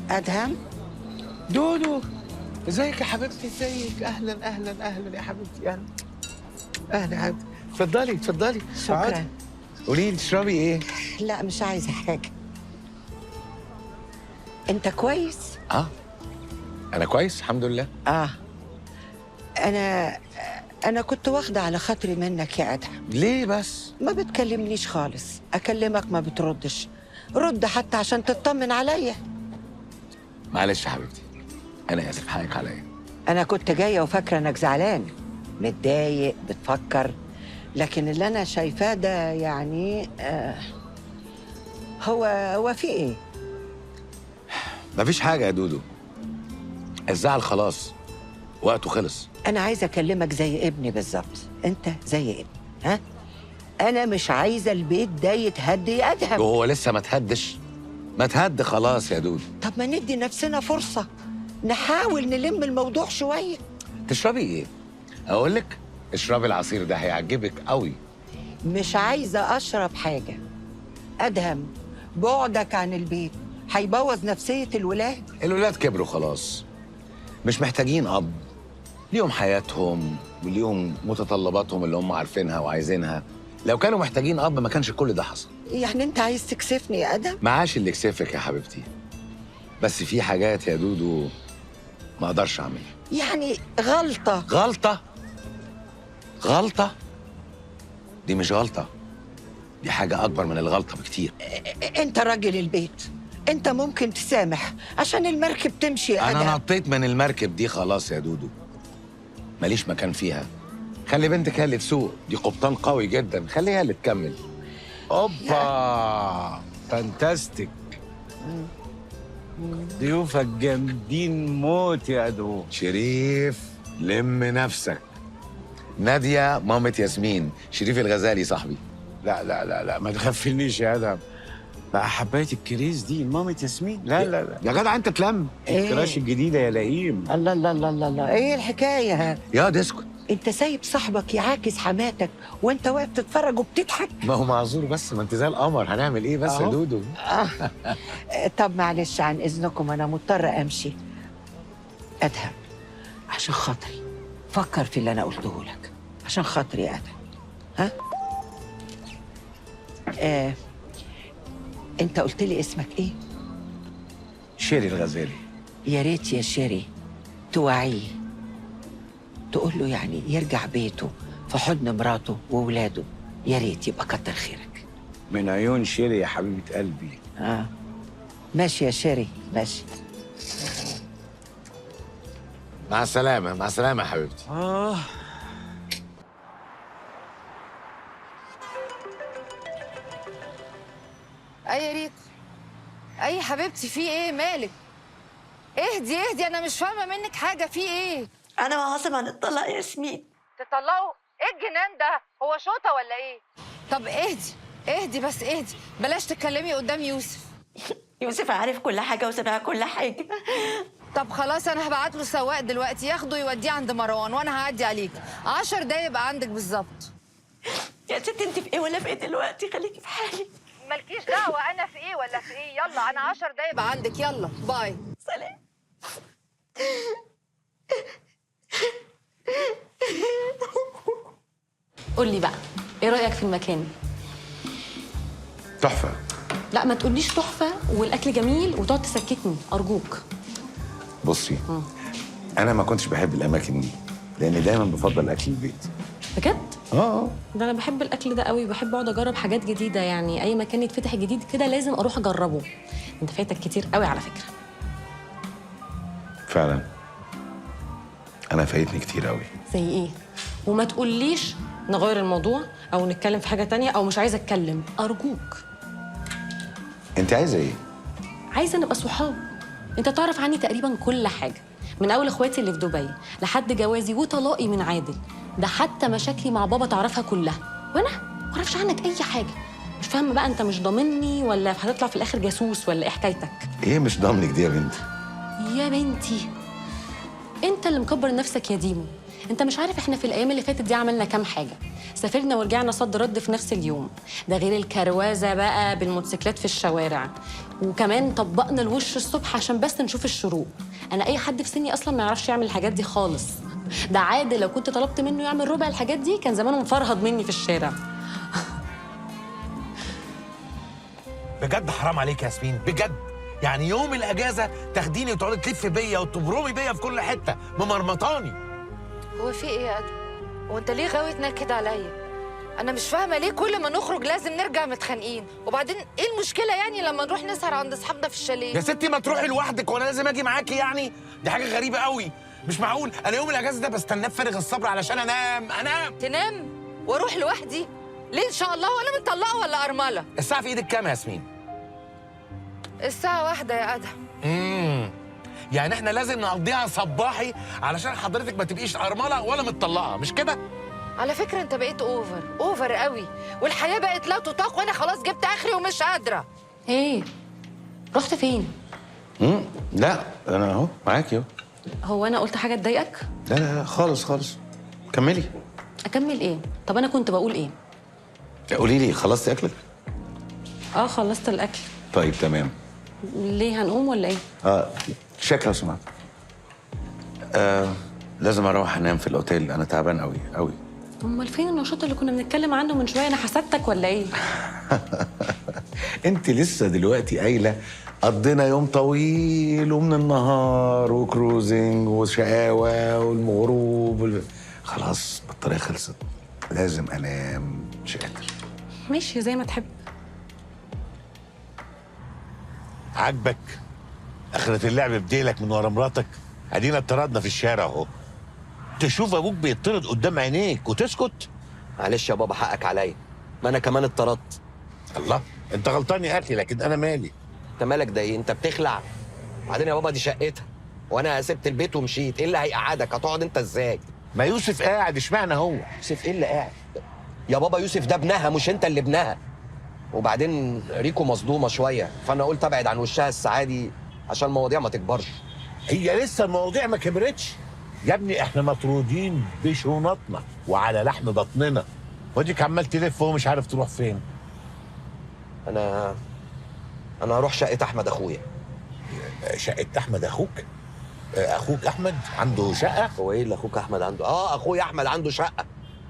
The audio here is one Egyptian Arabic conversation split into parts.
ادهم. دودو، ازيك يا حبيبتي؟ ازيك؟ اهلا اهلا اهلا يا حبيبتي، اهلا اهلا يا حبيبتي. اتفضلي اتفضلي. شكرا. قولي لي تشربي ايه؟ لا مش عايزه حاجة. انت كويس؟ اه انا كويس الحمد لله. اه انا كنت واخده على خاطري منك يا ادهم. ليه بس؟ ما بتكلمنيش خالص، اكلمك ما بتردش. رد حتى عشان تطمن عليا. معلش يا حبيبتي، انا اسف، حقك عليا. انا كنت جاية وفاكره انك زعلان، متضايق، بتفكر، لكن اللي انا شايفاه ده يعني هو في ايه؟ مفيش حاجة يا دودو، الزعل خلاص وقته خلص. انا عايزه اكلمك زي ابني بالظبط، انت زي ابني. ها؟ انا مش عايزه البيت ده يتهد يا ادهم. وهو لسه ما تهدش؟ ما تهد خلاص يا دودو. طب ما ندي نفسنا فرصة، نحاول نلم الموضوع شوية. تشربي ايه؟ اقول لك اشربي العصير ده هيعجبك قوي. مش عايزه اشرب حاجة. ادهم، بعدك عن البيت هيبوظ نفسية الولاد. الولاد كبروا خلاص، مش محتاجين اب. ليهم حياتهم وليهم متطلباتهم اللي هم عارفينها وعايزينها. لو كانوا محتاجين اب ما كانش كل ده حصل. يعني انت عايز تكسفني يا ادهم؟ معاش اللي يكسفك يا حبيبتي، بس في حاجات يا دودو ما اقدرش اعملها. يعني غلطه. غلطه؟ غلطه؟ دي مش غلطه، دي حاجة اكبر من الغلطة بكتير. انت راجل البيت، انت ممكن تسامح عشان المركب تمشي يا ادهم. انا نطيت من المركب دي خلاص يا دودو، ماليش مكان فيها. خلي بنتك هي اللي تسوق، دي قبطان قوي جدا، خليها اللي تكمل. اوبا، fantastic. ضيوفك جامدين موت يا ادهم. شريف لم نفسك. ناديه مامة ياسمين، شريف الغزالي صاحبي. لا لا لا لا، ما تغفلنيش يا ادهم. بقى حبايه الكريز دي مامة ياسمين؟ لا لا لا يا جدع انت تلم. إيه؟ ال crush الجديدة يا لئيم. الله الله الله الله الله، ايه الحكاية؟ يا دي اسكت. انت سايب صاحبك يعاكس حماتك وانت واقف تتفرج وبتضحك؟ ما هو معذور، بس ما انت زي القمر، هنعمل ايه بس يا دودو؟ طب معلش، عن اذنكم انا مضطرة امشي. ادهم عشان خاطري فكر في اللي انا قلته لك، عشان خاطري يا ادهم. ها؟ انت قلت لي اسمك ايه؟ شيري الغزالي. يا ريت يا شيري توعيه، تقول له يعني يرجع بيته في حضن مراته وولاده. يا ريت، يبقى كتر خيرك. من عيون شيري يا حبيبه قلبي. اه ماشي يا شيري، ماشي. مع السلامة، مع السلامة يا حبيبتي. اي يا ريت، اي حبيبتي، في ايه مالك؟ اهدي اهدي، انا مش فاهمه منك حاجة، في ايه؟ انا وعاصم هنتطلق يا ياسمين. تطلقوا؟ ايه الجنان ده؟ هو شوطه ولا ايه؟ طب اهدي اهدي بس اهدي، بلاش تتكلمي قدام يوسف. يوسف عارف كل حاجة وسمع كل حاجة. طب خلاص، انا هبعت له سواق دلوقتي ياخده يوديه عند مروان، وانا هعدي عليك 10 دقايق يبقى عندك بالظبط. يا ست انت في ايه ولا في ايه دلوقتي؟ خليكي في حالك. مالكيش دعوه انا في ايه ولا في ايه. يلا انا 10 دقايق يبقى عندك. يلا باي. سلام. قول لي بقى، ايه رأيك في المكان؟ تحفة. لا ما تقوليش تحفة والاكل جميل وتقعد تسكتني، ارجوك. بصي، انا ما كنتش بحب الاماكن دي لان دايما بفضل اكل البيت. بجد؟ اه. ده انا بحب الاكل ده قوي، بحب اقعد اجرب حاجات جديدة، يعني اي مكان يتفتح جديد كده لازم اروح اجربه. انت فايتك كتير قوي على فكرة. فعلا انا فايتني كتير قوي. زي ايه؟ وما تقوليش نغير الموضوع او نتكلم في حاجة تانية او مش عايزه اتكلم، ارجوك. انت عايزه ايه؟ عايزه نبقى صحاب. انت تعرف عني تقريبا كل حاجة، من اول اخواتي اللي في دبي لحد جوازي وطلاقي من عادل، ده حتى مشاكلي مع بابا تعرفها كلها، وانا ما اعرفش عنك اي حاجة. مش فاهمه بقى، انت مش ضامني ولا هتطلع في الاخر جاسوس ولا ايه حكايتك؟ ايه مش ضامنك دي يا بنتي؟ يا بنتي انت اللي مكبر نفسك يا ديمو. انت مش عارف احنا في الايام اللي فاتت دي عملنا كام حاجة. سافرنا ورجعنا صد رد في نفس اليوم، ده غير الكروازه بقى بالموتوسيكلات في الشوارع، وكمان طبقنا الوش الصبح عشان بس نشوف الشروق. انا اي حد في سني اصلا ما يعرفش يعمل الحاجات دي خالص. ده عادل لو كنت طلبت منه يعمل ربع الحاجات دي كان زمانه مفرهد مني في الشارع. بجد حرام عليك يا ياسمين، بجد. يعني يوم الاجازة تاخديني وتقعدي تلفي بيا وتبرمي بيا في كل حتة، ممرمطاني. هو في ايه يا ادهم؟ هو انت ليه غاوي تنكد عليا؟ انا مش فاهمه ليه كل ما نخرج لازم نرجع متخانقين، وبعدين ايه المشكلة يعني لما نروح نسهر عند اصحابنا في الشاليه؟ يا ستي ما تروحي لوحدك وانا لازم اجي معاكي يعني؟ دي حاجة غريبة قوي، مش معقول. انا يوم الاجازة ده بستناه بفارغ الصبر علشان انام. انام؟ تنام واروح لوحدي؟ ليه ان شاء الله؟ ولا متطلقه ولا ارملة؟ الساعة في ايدك كام يا ياسمين؟ الساعة 1 يا ادهم. يعني احنا لازم نقضيها صباحي علشان حضرتك ما تبقيش ارملة ولا متطلقه، مش كده؟ على فكرة انت بقيت over over قوي، والحياة بقت لا تطاق، وانا خلاص جبت اخري ومش قادرة. ايه؟ رحت فين؟ لا انا اهو معاكي اهو. هو انا قلت حاجة تضايقك؟ لا لا لا خالص خالص، كملي. اكمل ايه؟ طب انا كنت بقول ايه؟ قولي لي، خلصتي اكلك؟ اه خلصت الاكل. طيب تمام. ليه هنقوم ولا ايه؟ شكلها لو سمحت. لازم اروح انام في الاوتيل، انا تعبان قوي قوي. امال فين النشاط اللي كنا بنتكلم عنه من شوية؟ انا حسدتك ولا ايه؟ انت لسه دلوقتي قايله قضينا يوم طويل ومن النهار و cruising وشقاوه والمغروب خلاص البطارية خلصت، لازم انام، مش قادر. ماشي زي ما تحب. عاجبك اخرة اللعب بديلك من ورا مراتك؟ ادينا اتطردنا في الشارع اهو. تشوف ابوك بيطرد قدام عينيك وتسكت؟ معلش يا بابا حقك عليا، ما انا كمان اتطردت. الله، انت غلطان يا اخي، لكن انا مالي. انت مالك ده ايه؟ انت بتخلع. بعدين يا بابا دي شقتها وانا سبت البيت ومشيت، ايه اللي هيقعدك؟ هتقعد انت ازاي؟ ما يوسف قاعد، اشمعنى هو؟ يوسف ايه اللي قاعد؟ يا بابا يوسف ده ابنها مش انت اللي ابنها. وبعدين ريكو مصدومة شوية، فانا قلت ابعد عن وشها السعادي عشان المواضيع ما تكبرش. هي لسه المواضيع ما كبرتش يا ابني، احنا مطرودين بشنطنا وعلى لحم بطننا، واديك عمال تلف وهو مش عارف تروح فين. انا هروح شقه احمد اخويا. شقه احمد اخوك؟ اخوك احمد عنده شقه؟ هو ايه اللي اخوك احمد عنده؟ اخويا احمد عنده شقه.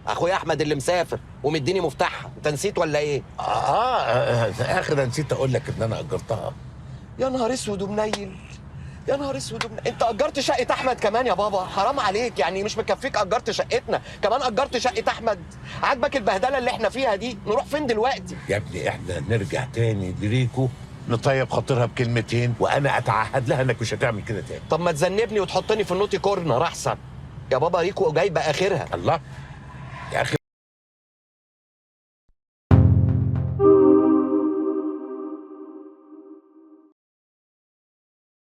اخويا احمد اللي مسافر ومديني مفتاحها، انت نسيت ولا ايه؟ اخر نسيت اقول لك ان انا اجرتها. يا نهار اسود ومنيل، يا نهار اسود ومنيل، انت اجرت شقه احمد كمان يا بابا؟ حرام عليك، يعني مش مكفيك اجرت شقتنا، كمان اجرت شقه احمد؟ عاجبك البهدله اللي احنا فيها دي؟ نروح فين دلوقتي؟ يا ابني احنا نرجع تاني لريكو، نطيب خاطرها بكلمتين، وانا اتعهد لها انك مش هتعمل كده تاني. طب ما تذنبني وتحطني في ال naughty corner احسن. يا بابا ريكو جايبه اخرها. الله يا اخي،